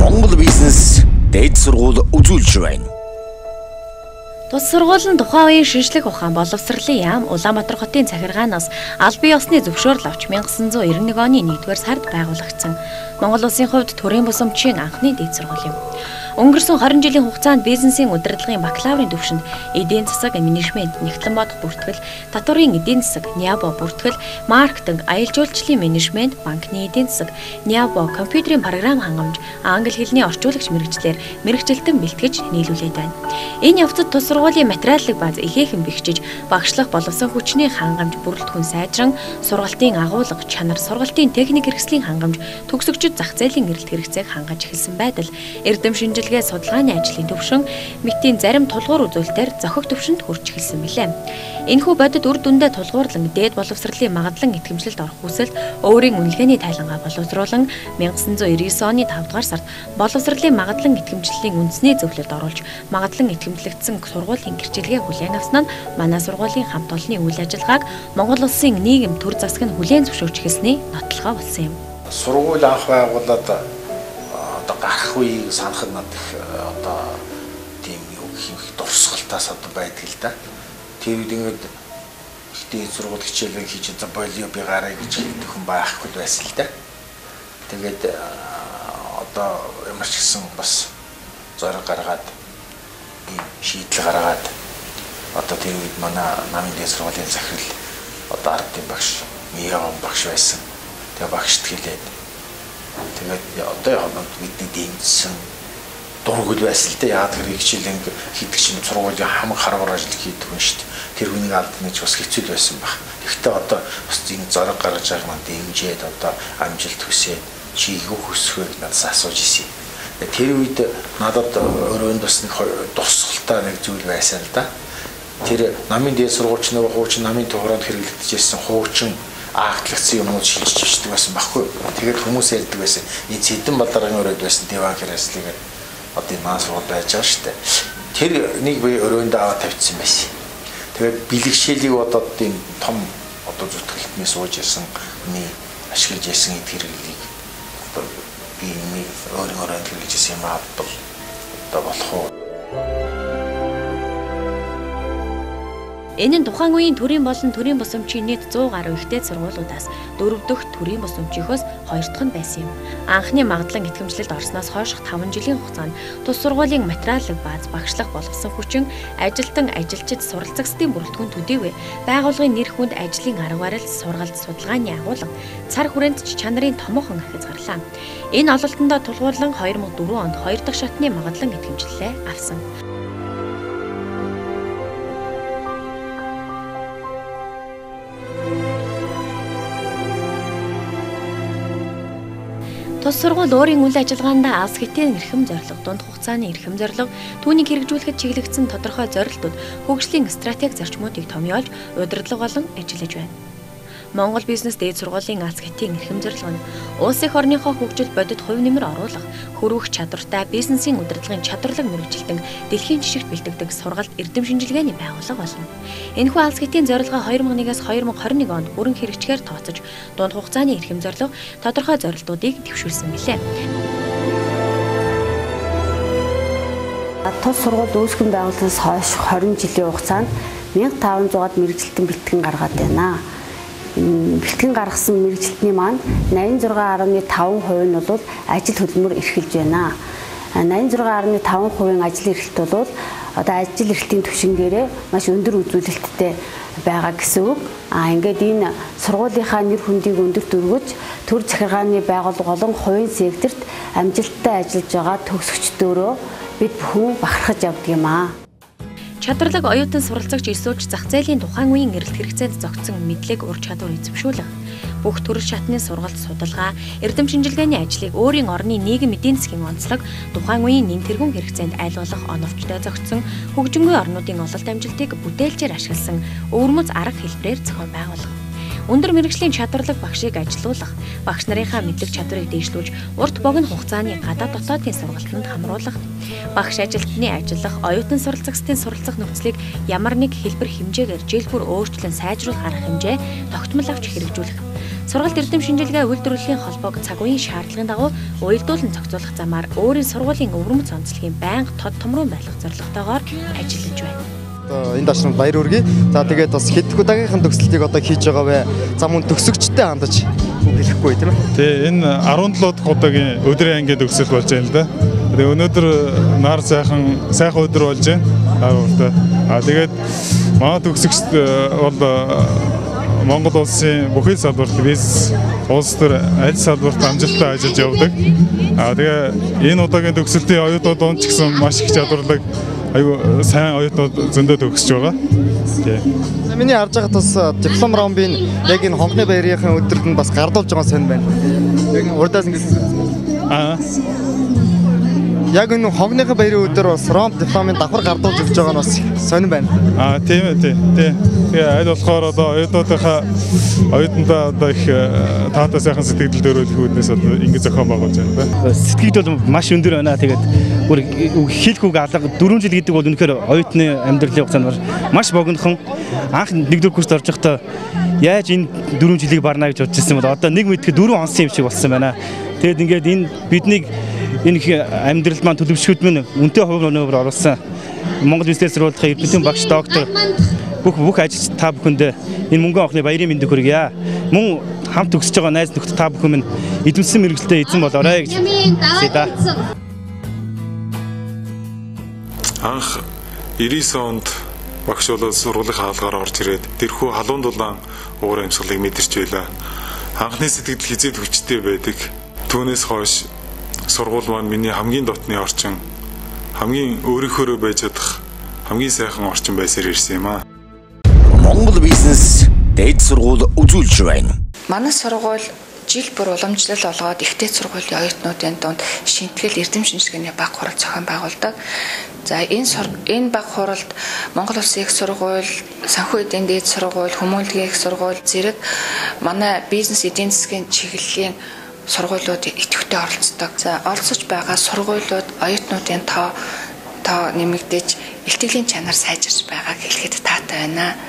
Монгол бизнес дээд сургууль үзүүлж байна. Тус сургууль нь тухайн үеийн шинжлэх ухаан боловсролын яам Улаанбаатар хотын захиргаанаас албан ёсны зөвшөөрөл авч 1991 оны 1-р сард байгуулагдсан. Монгол улсын хувьд төрийн бусамжийн анхны дээд сургууль юм. Өнгөрсөн 20 жилийн хугацаанд бизнесийн удирдлагын бакалаврын түвшинд эдийн засаг, менежмент, нягтлан бодох бүртгэл, татварын эдийн засаг, НЯБО бүртгэл, маркетинг, аялал жуулчлалын менежмент, банкны эдийн засаг, НЯБО компьютерийн програм хангамж, англи хэлний орчуулагч мэргэжлээр мэргэжилтэн бэлтгэж нийлүүлээд байна. Энэ явцад тус сургуулийн материаллык бааз ихээхэн бэхжиж, багшлах боловсон хүчний хангамж бүрэлдэхүүн сайжран, сургалтын агуулга, чанар, сургалтын техник хэрэгслийн хангамж, төгсөгчид зах зээлийн эрэлт хэрэгцээг хангаж эхэлсэн байдал эрдэм шинжилгээ судалгааны ажлын төвшин мэтийн зарим тулгуур үзүүлэлтээр зохих төвшөнд хүрч эхэлсэн билээ. Энэхүү бодит үр дүндээ тулгуурлан дээд боловсролын магадлан итгэмжлэлд орох хүсэлд өөрийн үнэлгээний тайлангаа боловсруулан 1999 оны 5 дугаар сард боловсролын магадлан итгэмжлэлийн үндэсний зөвлөлд оруулж магадлан итгэмжлэгдсэн сургуулийн гэрчилгээ хүлээн авсан нь манай сургуулийн хамт олонны үйл ажиллагааг Монгол улсын нийгэм төр засаг нь хүлээн зөвшөөрч эхэлсний нотлохоо болсон юм. Сургууль анх байгуулад одоо гарах үеийг санахад надад их одоо тийм юу гэх юм их дурсгалтаас одоо байдаг л да. Тэр үед ингээд ихтэй сургууль хичээлээ хийж одоо болио би гараа гэж хэлдэг хүн байхгүй байсан л да. Тэгээд одоо ямар ч гэсэн бас зориг гаргаад ийм шийдэл гаргаад одоо тэр үед манай намын дээд сургуулийн захирал одоо ардын багш Мияван багш байсан. Тэгээ багшд хэлээд тэгээд одоо яг бидний дэмжсэн дургуул байсан л дээ. Яг тэр хичээлэн хийдэг чинь сургуулийн хамаг харвар ажил хийдэг хүн шүү дээ. Тэр хүнийг алдна гэж бас хэцүү л байсан баг. Тэгэхдээ одоо бас энэ зориг гаргаж байгаа маань дэмжээд одоо амжилт хүсээд чи юу хүсэх вэ гэж надаас асууж ирсэн. Тэр үед надад өрөөнд бас нэг дурсгалтай нэг зүйл байсан л да. Тэр намын дээд сургуульч нөгөө хуучин намын тохироонд хэрэглэгдэжсэн хуучин агтлагдсан юмнууд шилжиж авчдаг байсан байхгүй. Тэгээд хүмүүс ярьдаг байсан. Энэ Цэдэн Балдаргын өрөөд байсан диван хэрэгслэгээд одоо энэ маань сургууль байж байгаа шүү дээ. Тэр нэг би өрөөндөө аваад тавьчихсан байсан. Тэгээд бэлэгшээлийг бодоод энэ том одоо зүтгэлтний сууж исэн хүний ашиглаж исэн эд хэрэглийг одоо би энэ өөрийн өрөөнд хэрэглэж исэн юм авбал одоо болох уу? Энэ нь тухайн үеийн төрийн болон төрийн бусамжийн нийт 100 гаруй ихтэй сургуулиудаас 4 дахь төрийн бусамжийнхоос 2 дахь нь байсан юм. Анхны магадлан итгэмжлэлд орсноос хойших 5 жилийн хугацаанд тус сургуулийн материаллык бааз, багшлах болгосон хүчин, ажилтан, ажилчид, суралцагчдын бүрэлдэхүүн төдийгүй байгууллагын нэр хүнд, ажлын арга барил, сургалт, судалгааны агуулга, цар хүрээнд ч чанарын томоохон ахиц гарлаа. Энэ ололтондоо тулгуурлан 2004 онд 2 дахь шатны магадлан итгэмжлэлээ авсан. Тус сургууль өөрийн үйл ажиллагаандаа алс хэтийн эрхэм зорилго, дунд хугацааны эрхэм зорилго, түүнийг хэрэгжүүлэхэд чиглэгдсэн тодорхой зорилтууд, хөгжлийн стратеги зарчмуудыг томьёолж, удирдлага болон ажиллаж байна. Монгол бизнес дээд сургуулийн алс хэтийн эрхэм зорилго нь улс эх орныхоо хөгжил бодит хувь нэмэр оруулах, хөрвөх чадвартай бизнесийн удирдлагын чадварлаг мэргэжилтэн дэлхийн жишгт бэлтгэдэг сургалт эрдэм шинжилгээний байгууллага болно. Энэхүү алс хэтийн зорилгоо 2001-ээс 2021 онд бүрэн хэрэгжихээр тооцож, дунд хугацааны эрхэм зорилго тодорхой зорилтуудыг дэвшүүлсэн билээ. Тус сургууль үүсгэн байгуулсанаас хойш 20 жилийн хугацаанд 1500-аад мэргэжилтэн бэлтгэн гаргаад байна. Бэлтгэн гаргасан мэргэжилтний маань 86.5% нь бол ажил хөдөлмөр эрхэлж байна. 86.5% ажил эрхэлт бол одоо ажил эрхлэлтийн түвшингээрээ маш өндөр үзүүлэлттэй байгаа гэсэн үг. Ингээд энэ сургуулийнхаа нэр хүндийг өндөрт өргөж, төр захиргааны байгууллага болон хувийн секторт амжилттай ажиллаж байгаа төгсөгчдөрөө бид бүхэн бахархаж явдаг юм аа. Чадварлаг оюутан суралцагч элсүүлж зах зээлийн тухайн үеийн эрэлт хэрэгцээнд зохицсон мэдлэг ур чадвар эзэмшүүлэх, бүх төрөл шатны сургалт, судалгаа, эрдэм шинжилгээний ажлыг өөрийн орны нийгэм эдийн засгийн онцлог, тухайн үеийн нэн тэргүүн хэрэгцээнд аль болох оновчтой зохицсон хөгжингүй орнуудын ололт амжилтыг бүтээлчээр ашигласан өвөрмөц арга хэлбэрээр зохион байгуулах. Өндөр мэргэжлийн чадварлаг багшийг ажилуулах, багш нарынхаа мэдлэг чадварыг дээшлүүлж, урт богино хугацааны гадаад дотоодын сургалтанд хамруулах, багш ажилтны ажиллах, оюутан суралцагчдын суралцах нөхцөлийг ямар нэг хэлбэр хэмжээгээр жил бүр өөрчлөн сайжруулах арга хэмжээ тогтмол авч хэрэгжүүлэх. Сургалт эрдэм шинжилгээ үйлдвэрлэлийн холбоог цаг үеийн шаардлагын дагуу уялдуулан зохицуулах замаар өөрийн сургуулийн өвөрмөц онцлогийг байнга тод томрон байлгах зорилготойгоор ажиллаж байна. Энэ дашрамд баяр хүргэе. За тэгээд бас хэд удаагийнхан төгсөлтийг одоо хийж байгаа вэ? За мөн төгсөгчтэй хандаж үг хэлэхгүй тийм ээ. Тий, энэ 17 дахь удаагийн өдрийн ангийн төгсөл болж байна л да. Тэгээ өнөөдөр нар сайхан өдөр болж байна. Аа тэгээд манай төгсөгчд бол Монгол улсын бүхий салбарт бизнес улс төр аль салбарт амжилттай ажиллаж явдаг. Аа тэгээ энэ удаагийн төгсөлтийн оюутнууд он ч гэсэн маш их чадварлаг, аюу сайн оюутнууд зөндөө төгсөж байгаа. Тий. Миний харж байхад бас диплом ромбын яг энэ хонхны баярын өдрөд нь бас гардуулж байгаа сонь байна. Яг урдаас ингэж аа яг энэ хонхныхын баярын өдөр бас ромб дипломын давхар гардуулж өгч байгаа нь бас сонин байна. Аа тийм ээ тий. Тэгээ аль болохоор одоо оюутнуудынхаа оюутандаа одоо их таатай сайхан сэтгэл дөрөөлөх үүднээс одоо ингэ зохион байгуулж байна да. Сэтгэл бол маш өндөр байна. Тэгээд бүр хэлэх үг алга 4 жил гэдэг бол үнэхээр оюутны амьдралын хугацаанд маш богинохон. Анх 1-р курст орж байхдаа яаж энэ 4 жилийг барна гэж бодож ирсэн бол одоо нэг мэдхэд 4 онсон юм шиг болсон байна. Тэгээд ингээд энэ биднийг энэ амьдрал маань төлөвшгүүд минь үнэтэй хувь нөмөр оруулсан Монгол бизнес сургуулийн эрдэмтэн багш доктор бүх ажилч та бүхэндээ энэ мөнгөн анхны баярын мэндийг хүргье. Мөн хамт төгсөж байгаа найз нөхдөд та бүхэн минь эзэмсэн мэргэжилтэй эзэн болоорой гэж хүсье да. Анх 99 онд багш болоод сургуулийн хаалгаар орж ирээд тэрхүү халуун дулаан уур амьсгалыг мэдэрч байлаа. Анхны сэтгэл хизээд хүчтэй байдаг. Түүнээс хойш сургууль маань миний хамгийн дотны орчин, хамгийн өөрийнхөөрөө байж чадах хамгийн сайхан орчин байсаар ирсэн юм аа. Монгол бизнес дээд сургууль үзүүлж байна. Манай сургууль жил бүр уламжлал олгоод ихтэй сургуулийн оюутнуудын дунд шинтгэл эрдэм шинжилгээний баг хурал зохион байгуулдаг. За энэ баг хуралд Монгол Улсын их сургууль, санхүү эдийн дээд сургууль, хүмүүнлэгийн их сургууль зэрэг манай бизнес эдийн засгийн чиглэлийн сургуулиуд идэвхтэй оролцдог. За оролцож байгаа сургуулиуд оюутнуудын тоо нэмэгдэж илтгэлийн чанар сайжирч байгааг хэлэхэд таатай байна.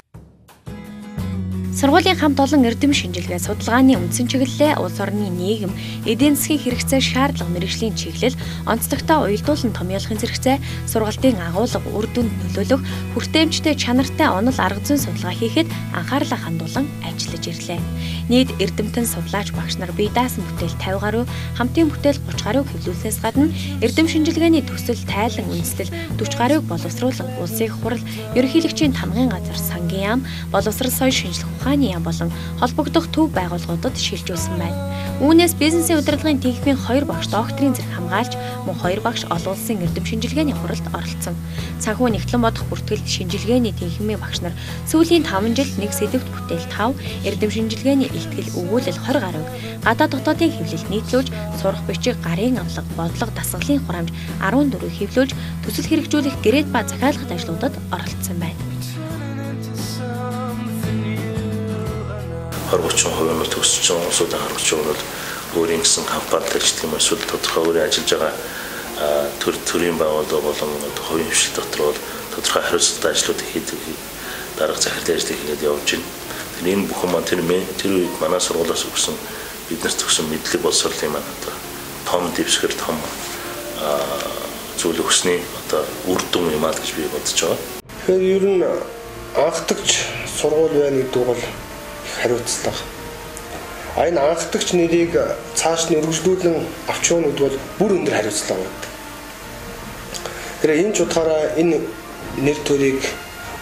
Сургуулийн хамт олон эрдэм шинжилгээ судалгааны үндсэн чиглэлээ улс орны нийгэм, эдийн засгийн хэрэгцээ шаардлага мэргэжлийн чиглэл, онцлогтой уялдуулан томьёолохын зэрэгцээ сургалтын агуулга үр дүнд нөлөөлөх хүртээмжтэй чанартай онол арга зүйн судалгаа хийхэд анхаарлаа хандуулан ажиллаж ирлээ. Нийт эрдэмтэн судлаач багш нар бие даасан бүтээл 50 гаруй, хамтын бүтээл 30 гаруй хэвлүүлснээс гадна эрдэм шинжилгээний төсөл, тайлан үндэслэл 40 гаруйг боловсруулан улсын их хурал, ерөнхийлөгчийн тамгын газар, сангийн яам, боловсрол соёл шинжлэх ухааны яам болон холбогдох төв байгууллагуудад шилжүүлсэн байна. Үүнээс бизнесийн удирдлагын тэнхимийн 2 багш докторийн зэрэг хамгаалж, мөн 2 багш олон улсын эрдэм шинжилгээний хуралд оролцсон. Санхүү нэгтлэн бодох бүртгэл шинжилгээний тэнхимийн багш нар сүүлийн 5 жилд нэг сэдэвт бүтээл 5, эрдэм шинжилгээний илтгэл өгүүлэл 20 гаруйг гадаад дотоодын хэвлэлд нийтлүүлж, сурах бичиг, гарын авлага, бодлого, дасгалын хураамж 14-ийг хэвлүүлж, төсөл хэрэгжүүлэх гэрээт ба захиалгат ажлуудад оролцсон байна. 20-30% нь төгсөж байгаа улсуудын 20-30% нь бол өөрийн гэсэн компанид ажилладаг юм эсвэл тодорхой өөрийн ажиллаж байгаа төрийн байгууллага болон хувийн хвшил дотор бол тодорхой хариуцлагатай ажлуудыг хийдэг дарга захирлын ажлыг хийгээд явж байна. Тэгэхээр энэ бүхэн маань тэр үед манай сургуулиас өгсөн биднэрт өгсөн мэдлэг боловсролын маань одоо том дэвсгэр том зүйл өгсөний одоо үр дүн юм аа гэж би бодож байгаа. Тэгэхээр ер нь анхдагч сургууль байна гэдэг бол хариуцлага. А энэ анхдагч нэрийг цааш нь өргөжлүүлэн авч явна гэдэг бол бүр өндөр хариуцлага байдаг. Тэгэхээр энэ ч утгаараа энэ нэр төрийг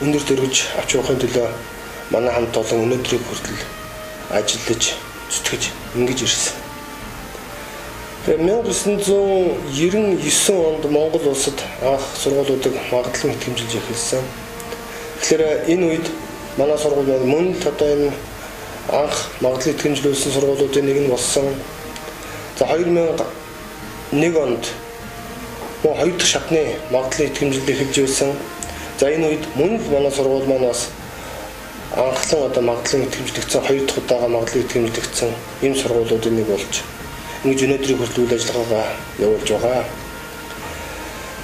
өндөр дөрвж авч явахын төлөө манай хамт олон өнөөдрийг хүртэл ажиллаж, зүтгэж ингэж ирсэн. Тэгээ 1999 онд Монгол улсад анх сургуулиудыг магадлан итгэмжилж эхэлсэн. Тэгэхээр энэ үед манай сургууль мөн л одоо энэ анх магадлан итгэмжлүүлсэн сургуулиудын нэг нь болсон. За 2001 онд мөн хоёр дахь шатны магадлан итгэмжлэл эхэлж байсан. За энэ үед мөн л манай сургууль маань бас анхлан одоо магадлан итгэмжлэгдсэн хоёр дахь удаага магадлан итгэмжлэгдсэн ийм сургуулиудын нэг болж ингэж өнөөдрийг хүртэл үйл ажиллагаагаа явуулж байгаа.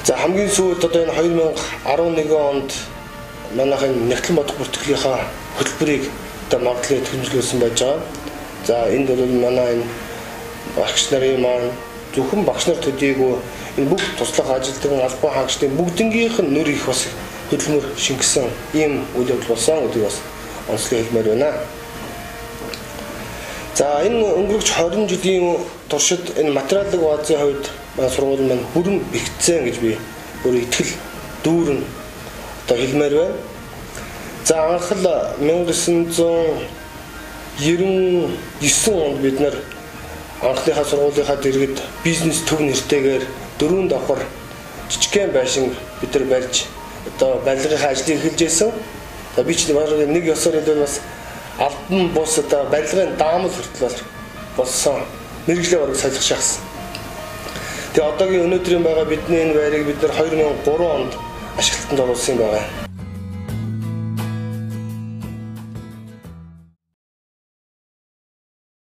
За хамгийн сүүлд одоо энэ 2011 онд манайхын нэгтлэн бодох бүртгэлийнхаа хөтөлбөрийг одоо магадлан итгэмжлүүлсэн байж байгаа. За энд бол манай энэ багш нарын маань зөвхөн багш нар төдийгүй энэ бүх туслах ажилтан албан хаагчдын бүгднгийнх нь нөр их бас хөдөлмөр шингэсэн ийм үйл явдал болсон гэдгийг бас онцлог хэлмээр байна. За энэ өнгөрөгч 20 жилийн туршид энэ материалын баазын хувьд манай сургууль маань бүрэн бэхжсэн гэж би өөрөө итгэл дүүрэн одоо хэлмээр байна. За анх л 1999 онд бид нар анхныхаа сургуулийнхаа дэргэд бизнес төв нэртэйгээр 4 давхар жижигхэн байшин бид нар барьж одоо барилгынхаа ажлыг эхэлж байсан. За би ч бараг нэг ёсоор хэлбэл бас албан бус одоо барилгын даамал хүртэл болсон. Мэргэжлээ бараг солих шахсан. Тэгээ одоогийн өнөөдрийн байгаа бидний энэ байрыг бид нар 2003 онд ашиглалтанд оруулсан юм байна.